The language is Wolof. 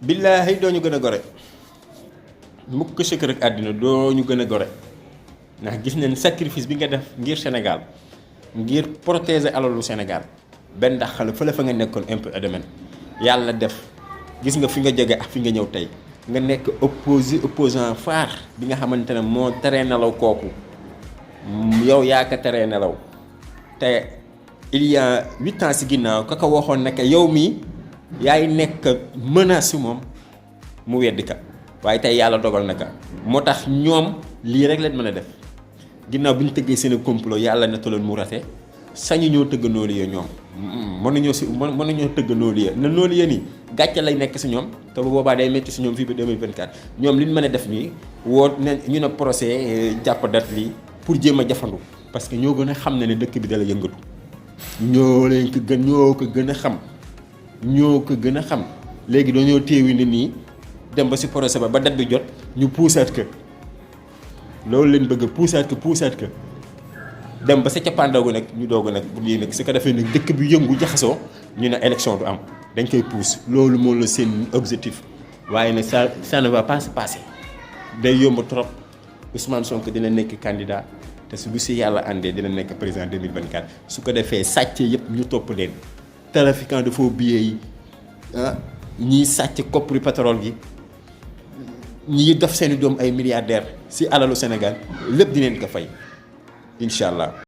billaahi doo ñu gën a gore mukk sa kër ak àddina doo ñu gën a gore ndax gis nañ sacrifice bi nga def ngir Sénégal ngir protéger alalu Sénégal benn ndax xale fële fa nga nekkoon impôt et domaine yàlla def gis nga fi nga jóge ak fi nga ñëw tey nga nekk opposant phare bi nga xamante ne moo teree nelaw kooku yow yaa ko teree nelaw te il y a 8 ans si ginnaaw ka ko waxoon ne yow mii yaay nekk menace si moom mu weddi ka waaye tey yàlla dogal na ka moo tax ñoom lii rek leen mën a def ginnaaw bi ñu tëggee seen complot yàlla nettaloon mu rate sañu ñoo tëgg noolu ya ñoom mënuñoo tëgg noolu ya na noolu ya nii gàcce lay nekk si ñoom te bu boobaa day métti si ñoom fii ba 2024 ñoom li ñu mën a def nii woo ne ñu ne procès jàpp date lii pour jéem a jafandu parce que ñoo gën a xam ne dëkk bi dala yëngatu ñoo ko gën a xam ñoo ko gën a xam léegi dañoo téewi ne nii dem ba si procès ba date bi jot ñu puusaat ko loolu leen bëgg puusaat ko dem ba sa cappaandaw nag ñu doog nag bu lii nag su ko defee nag dëkk bi yëngu jaxasoo ñu ne élection du am dañ koy puus loolu moo la seen objectif waaye nag ça ne va pas se passer day yomb trop Ousmane Sonko dina nekk candidat te su bu si yàlla àndee dina nekk président 2024 su ko defee sàcce yëpp ñu topp leen trafiquant de faux billets yi ñiy sàcc koppari pétrole gi ñi def seeni doom ay milliardaires si alalu Sénégal lépp dinañ ko fay incha allah.